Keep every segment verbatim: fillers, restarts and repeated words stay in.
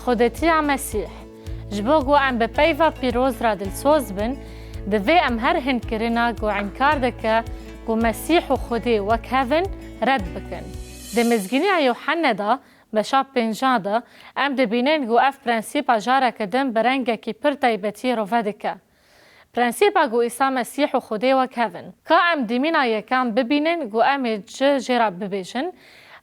Xwedêtiya Mesîh. Ji bo ku em bi peyva pîroz re dilsoz bin, divê em her hinkirina ku înkar dike ku Mesîh û Xwedê wek hev in, red bikin. Di Mizgîniya Yûhenne de, beşa pêncan de, em dibînin ku ev prensîpa careke din bi rengekî pir taybetî rove dike. Prensîpa ku Îsa Mesîh û Xwedê wek hev in. Ka em dîmîna yekem bibînin ku em ê çi jê re bibêjin?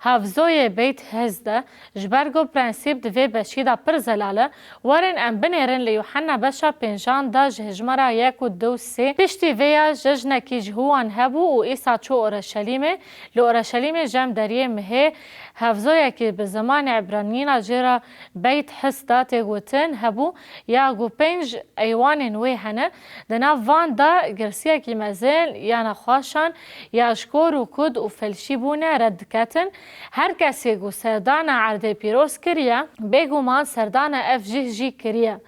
Hevzoyê Beyt Hizde, ji ber ku prensîp di vê beşî de pir zelal e, werin em binêrin li Yûhenna beşa pêncan de ji hejmara yek û du û sê. Piştî vê ya jejnekî ji hûwan hebû û Îsa çû Oreşelîmê. Li Oreşelîmê cem deriyê mihê hevzoyekî bi zimanê Ebranîna jê re Beyt Hizda tê gotin hebû, ya ku pênc eywanên wê hene. Di nav van de girsiyekî mezin ya nexweşan ya ji kor û kud û felşî bûne red diketin. Her kesê ku serdana erdê pîroz kiriye, bêguman serdana ev cih jî kiriye.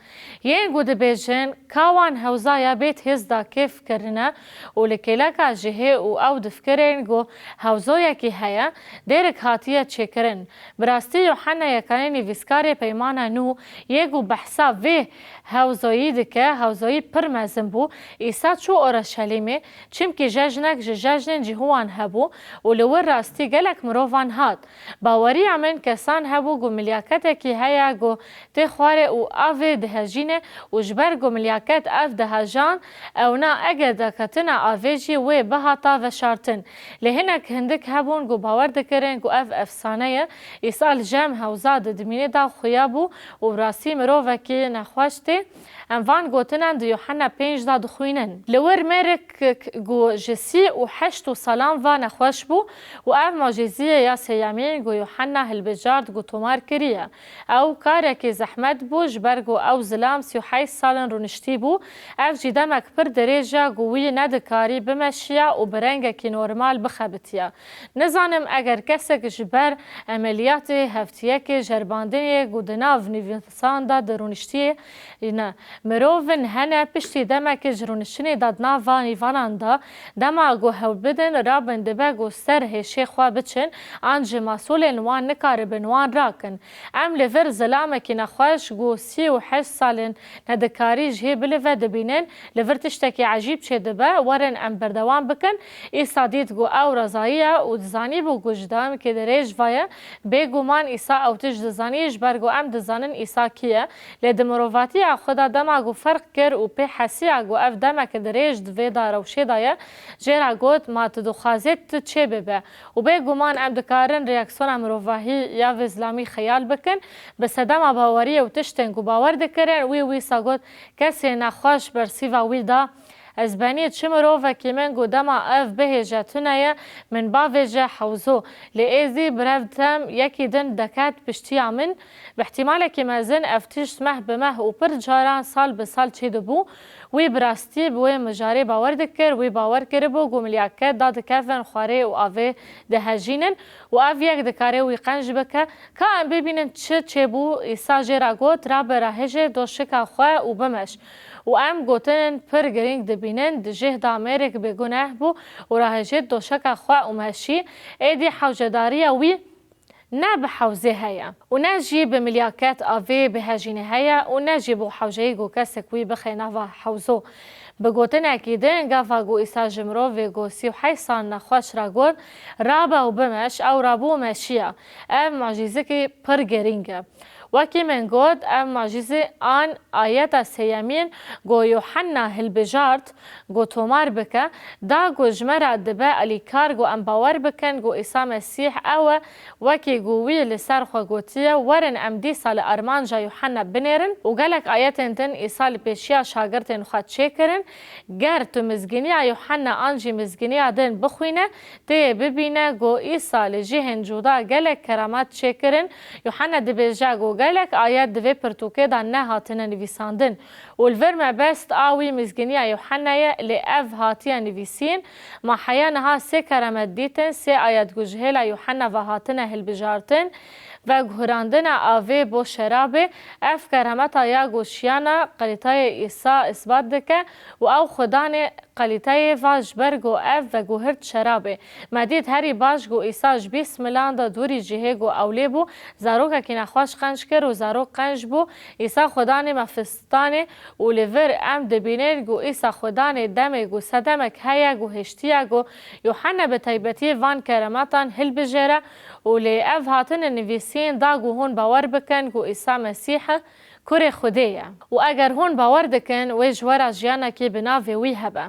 Yên ku dibêjin ka wan hewza ya Bêt Hizda kêf kirine û li kêleka cihê û ew difikirên ku hewzoyekî heye, dêrik hatiye çêkirin. Bi rastî Yûhenna Yekanê nivîskarê Peymana Nû yê ku behsa vê hewzoyî dike, hewzoyî pir mezin bû. Îsa çû Oreşelîmê, çimkî jejnek ji jejnên cihûwan hebû û li wir rastî gelek mirovan hat. Baweriya min kesan hebû ku milyaketekî heye ku tê xwarê û avê dihejîne û ji ber ku milyaket ev dihejan, ewna eger daketina avê jî wê bihata veşartin. Lê hinek hindik hebûn ku bawer dikirin ku ev efsane ye. Îsa li cem hewza di dimînê de xuya bû û bi rastî mirovekî nexweş tê. Em van gotinan di Yûhenna pênc de dixwînin. Li wir mêrik ku ji sî û heşt û salan ve nexweş bû û ev mucîziyê ya sêyemîn ku Yûhenna hilbijart ku tomar kiriye. Ew karekî zehmet bû, ji ber ku ew zilam sî û heşt sal in rûniştî bû, ev jî demek pir dirêj e ku wî nedikarî bimeşiya û bi rengekî normal bixebitiya. Nizanim eger kesek ji ber emeliyatê, heftiyekê, jerbandinê ku di nav nivîsan de di rûniştiyê ne. Mirovin hene piştî demekê ji rûniştinê de di nav van nîvanan de, dema ku hewl bidin, rabin dibe ku ser hêşê xwe biçin, an jî mesulên wan nikaribin wan rakin. Em li vir zilamekî nexweş ku sî û heşt sal in nedikarî jihê bilive dibînin, li vir tiştekî ecîb çêdibe, werin em berdewam bikin. Îsa dît ku ew rezayî ye û dizanîbû ku ji demekê dirêj ve ye. Bêguman Îsa ew tişt dizanî, ji ber ku em dizanin Îsa kî ye. Lê di mirovatiya xwe de dema ku ferq kir û pê hesiya ku ev demeke dirêj di vê de rewşê de ye, jê re got, ma tu dixwazî tu çê bibe. Û bêguman em dikarin reaksiyona mirovahî ya vê zilamî xeyal bikin. Bi sedema baweriyê û tiştên ku bawer dikirin, wî wîsa got, kesê nexweş bersîva wî da, ez benî çi mirovekî min ku dema ev bihêje tune ye, min bavêje hewzo. Lê êzî birev tem yekî din deket piştiya min. Bi ihtimalekî mezin ev tişt meh bi meh û pir caran sal bi sal çêdibû. Wî bi rastî bi wê mijarê bawer dikir, wî bawer kiribû ku milyaket dadikevin xwarê û avê dihejînin û ev yek dikare wî qenc bike. Ka em bibînin çi çêbû, Îsa jê re got, rabe rahêje doşika xwe û bimeş. Û em gotinên pir girîng dibînin, di cih de mêrik bêguneh bû û rahêjêt doşeka xwe û meşî, êdî hewcedariya wî ne bi hewzê heye û ne jî bi milyaket a vê bihejînê heye û ne jî bo hewceyî ku kesek wî bixe nava hewzo. Bi gotinekî din, gava ku Îsa ji mirovê ku sî û heşt sal nexweş re got, rabe û bimeş, ew rabû û meşiya. Ev mucîzikî pir girîng e. Wekî min got, ev mucîzî an ayeta sêyemîn ku Yuhanna hilbijart, ku tomar bike, da ku ji me re dibe alîkar ku em bawer bikin ku Îsa Mesîh ew e, wekî ku wî li ser xwe gotiye, werin em dîsa li armanca Yuhanna binêrin û gelek ayetên din Îsa li pêşiya şagirtên xwe çêkirin. Ger tu mizgîniya Yuhanna an jî mizgîniya din bixwîne, tê bibîne ku Îsa li cihên cuda gelek keramat çêkirin. Yuhanna dibêje ku gelek ayet di vê pirtûkê de nehatine nivîsandin. Û li vir mebest a wî mizgîniya Yuhanna ye, lê ev hatiye nivîsîn, ma heya niha sê keramet dîtin, sê ayet ku ji hêla Yuhanna ve hatine hilbijartin, veguherandina avê bo şerabê, ev keremeta ya ku şiyana qelîtayê Îsa îsbat dike û ew xwedanê Qelîteyê va, ji ber ku ev veguhirt şerabê. Me dît herî baş ku Îsa ji bîst milan de dûrî cihê ku ew lê bû, zarokekî nexweş qenc kir û zarok qenc bû. Îsa Xwedanê me fistanê û li vir em dibînin ku Îsa Xwedanê demê ku sedemek heye ku hiştiye ku Yuhanna bi taybetî van keremetan hilbijêre û lê ev hatine nivîsîn da ku hûn bawer bikin ku Îsa Mesîh e, Kurê Xwedê ye. Û eger hûn bawer dikin, wê ji we re jiyanekî bi navê wî hebe.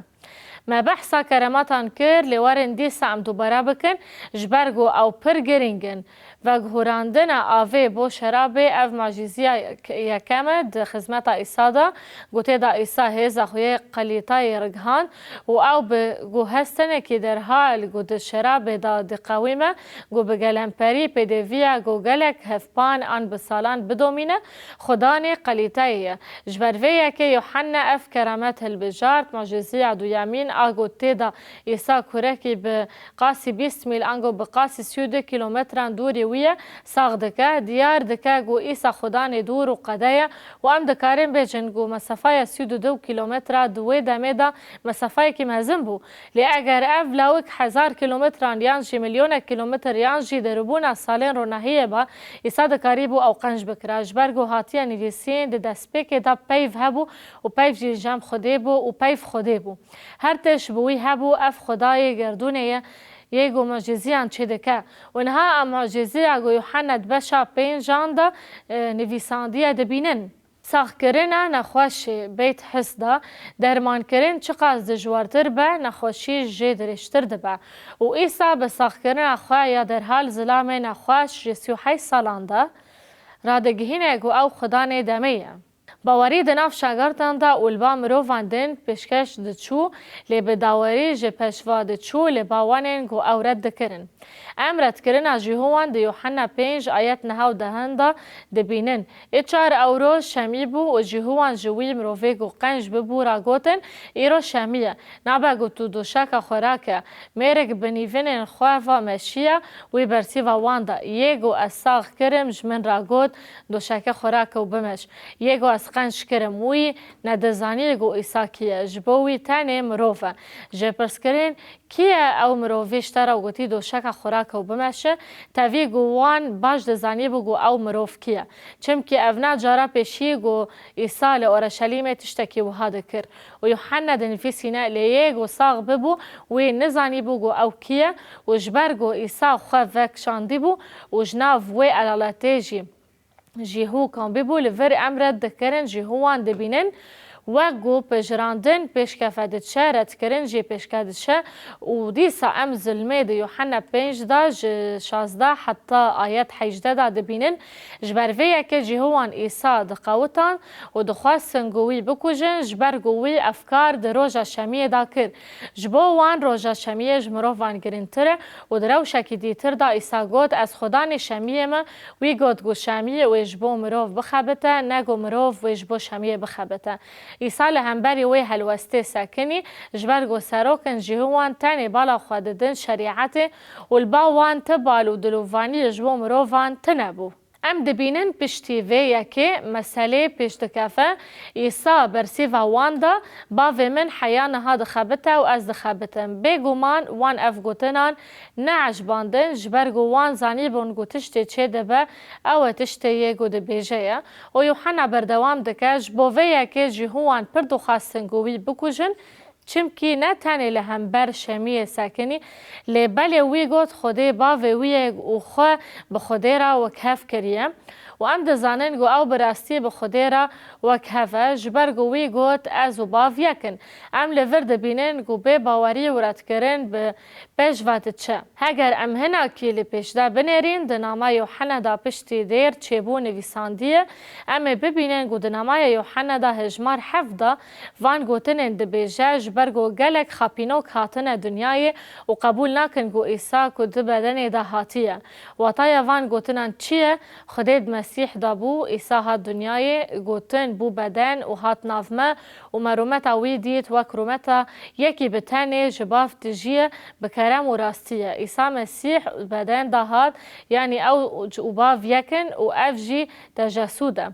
Me behsa keremetan kir, lê werin dîsa em dubare bikin, ji ber ku ew pir girîng in. Veguhurandina avê bo şerabê, ev macîziya yek-, yekem e di xizmeta Îsa de, ku tê de Îsa hêza xwe yê qelîtayê rigihand û ew bi guhestinekî derhal ku di şerabê de diqewîme, ku bi gelemperî pêdeviya ku gelek hevpan an bi salan bidomîne, Xudanê qelîteyê ye. Ji ber vê yekê Yuhanna ev keremet hilbijart, mucîziya duyemîn a ku tê de Îsa kurekî bi qasî bîst mîl ango bi qasî sî û du kîlometran dûrî wî ye, sax dike, diyar dike ku Îsa Xudanê dûr û qede ye û em dikarin bêjin ku mesafeya sî û du kîlometra di wê demê de mesafeyekî mezin bû. Lê eger ev lawik hezar kîlometran yan jî milyonek kîlometr yan jî derûbûna salên ronahiyê ba, Îsa dikarîbû ew qenc bikira, ji ber ku hatiye nivîsîn di destpêkê de peyv hebû û peyv jî cem Xwedê bû û peyv Xwedê bû. Her tişt bi wî hebû, ev Xwedayê gerdûnê ye, yê ku mucîziyan çêdike. Û niha em mucîziya ku Yuhanna di beşa pêncan de, e, nivîsandiye dibînin. Saxkirina nexweşê Beyt His de dermankirin çiqas dijwartir be, nexweşî jê dirêjtir dibe. Û Îsa bi saxkirina xwe ya derhal zilamê nexweş ji sî û heyt salan de radigihîne ku ew Xudanê demê ye. Bawerî di nav şagirtan de û li ba mirovan din pêşkeş diçû, lê bi dawerî ji pêşva diçû li ba wanên ku ew red dikirin. Em redkirina Jîhowan di Yuhanna pênc ayet neh û dehan de dibînin. Ê çar ewro şemî bû û Jîhowan ji wî mirovê ku qenc bibû ra gotin, Îro şemî ye. Nabe ku tu doşeka xwe rake. Mêrik bi nîvinên xwe va meşiye, wî bersîva wan da. Yê ku ez sax kirim, ji min ra got, Doşeke xwe rake û bimeş. Yê ku ez qenc kirim, wî nedizanî ku Îsa kî ye. Ji bo wî tenê mirov e. Ji pirs kirin, Kî ye ew mirovî ji te re gotî, Doşeka xwe rake û bimeşe? Tevî ku wan baş dizanîbû ku ew mirov kî ye. Çimkî ev ne cara pêşî ku Îsa li Orşelîmê tiştekî wiha dikir. Û Yuhanna dinivîsîne, lê yê ku sax bibû, wî nizanîbû ku ew kî ye û ji ber ku Îsa xwe vekişandîbû û ji nav wê elaletê jî Jîhû kambîbû, li vir em red dikirin, Jîhûwan dibînin, wek ku pejirandin pêşkefe diçe, redkirin jî pêşke diçe û dîsa em zilmê di Yuhanna pênc de ji şazdeh heta ayet hejdeh de dibînin. Ji ber vê yekê Jîhûwan Îsa diqewitan û dixwestin ku wî bikujin, ji ber ku wî ev kar di roja şemiyê de kir. Ji bo wan roja şemiyê ji mirovan girîngtir e û di rewşekî dîtir de Îsa got, Ez Xudanê şemiyê me, Wî got ku şemiyê wê ji bo mirov bixebite, ne ku mirov wê ji bo şemiyê bixebite. Îsa li hemberî wê helwestê sekinî, ji ber ku serokên Jîhûwan tenê bala xwe didin şerîetê û li ba wan ti bal û dilovaniyê ji bo mirovan tine bû. Em dibînin piştî vê yekê meselê pêş dikeve, Îsa bersîva wan da, Bavê min heya niha dixebite û ez dixebitim. Bêguman wan ev gotinan neecibandin, ji ber ku wan zanîbûn ku tiştê çêdibe, ew e tiştê yê ku dibêje ye. Û Yuhanna berdewam dike, Ji bo vê yekê Jîhûwan pir dixwestin ku wî bikujin, çimkî ne tenê li hember şemiyê sekinî, lê belê wî got Xwedê bavê wî ye û xwe bi Xwedê re wekhev kiriye. Û em dizanin ku ew bi rastî bi Xwedê re wekhev e, ji ber ku wî got, Ez û Bav yek in. Em li vir dibînin ku bêbawerî û redkirin bi pêş ve diçe. Heger em hinekî li pêş de binêrîn, di Nama Yuhanna de piştî dêr çêbû nivîsandiye, em ê bibînin ku di Namaya Yuhanna de hejmar heft de van gotinên dibêje, ji ber ku gelek xapînok hatine dinyayê û qebûl nakin ku Îsa ku di bedenê de hatiye. Wataya van gotinan çi ye? Xwedê di Mesîh de bû, Îsa hat dinyayê, gotin bû beden û hat nav me û me rûmeta wî dît wek rûmeta yekî bi tenê ji Bav tijî ye, bi kerem û rastî ye. Îsa Mesîh beden de hat, yanî ew û Bav yek in û ev jî tejesûd e.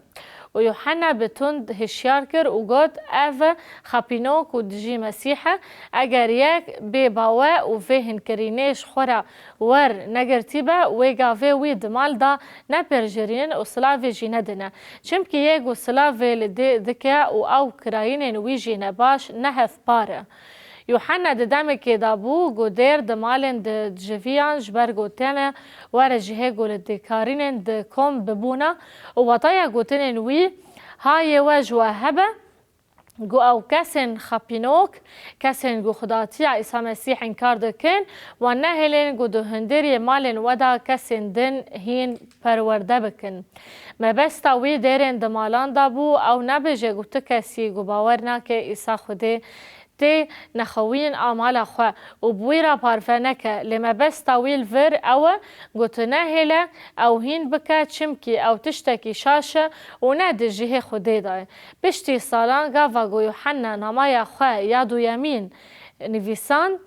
Û Yuhanna bi tund hişyar kir û got, Ev xapînok û dijî Mesîh e. Eger yek bê bawe û vê hinkirînê ji xwe re wer negirtîbe, wê gavê wî di mal de nepirjirînin û silavê jî nedine. Çimkî yê ku silavê li dê dike û ew kirayînên wî jî ne baş, ne hevpar e. Yuhanna di demekê de bû, ku dêr di malên di civiyan ji ber ku têne were cihê ku li dêkarînên di kom bibûna û wataya gotinên wî, ha yê we ji we hebe, ku ew kesên xapînok, kesên ku xwedatiya Îsa Mesîh înkar dikin, wan nehêlin ku di hundirê malên we de kesên din hîn perwerde bikin. Mebesta wî dêrên di malan de bû, ew nebêje ku tu kesî ku bawer nake Îsa Xwedê tê nexewînin a mala xwe û bi wî re parve neke, lê mebesta wî li vir ew e, ku tu nehêle ew hîn bike, çimkî ew tiştekî şaş e û ne di cihê Xwedê de ye. Piştî salan gava ku Yuhanna namaya xwe ya duyemîn nivîsand,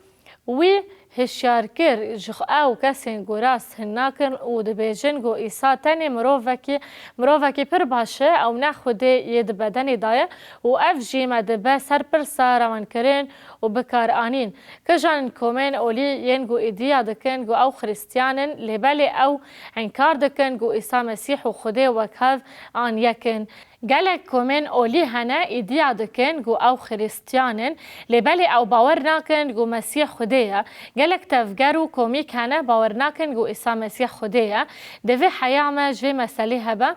wî hişyar kir ji ew kesên ku rast hin nakin û dibêjin ku Îsa tenê mirovekî, mirovekî pir baş e, ew ne Xwedê yê di bedenê de ye û ev jî me dibe ser pirsa rewankirin û bikaranîn. Kijan komên olî yên ku îdiya dikin ku ew Xristiyan in, lê belê ew înkar dikin ku Îsa Mesîh û Xwedê wek hev an yek in. Gelek komên olî hene îdiya dikin ku ew Xristiyan in, lê belê ew bawer nakin ku Mesîh Xwedê ye. Gelek tevger û komîk hene bawer nakin ku Îsa Mesîh Xwedê ye. Divê heya me ji vê meselê hebe.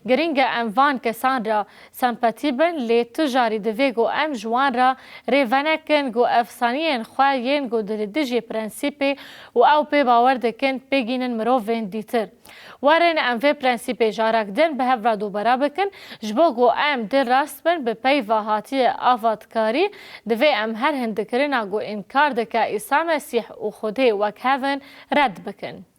Girîng e em van kesan re sempatî bin, lê tu jarî divê ku em ji wan re rê venekin ku efsaniyên xwe yên ku di li dijî prensîpê û ew pê bawer dikin pêgînin mirovên dîtir. Werin em vê prensîpê carek din bi hev re dubare bikin. Ji bo ku em dil rast bin bi peyva hatiye avatkarî, divê em her hindikirina ku înkar dike Îsa Mesîh û Xwedê wek hev in red bikin.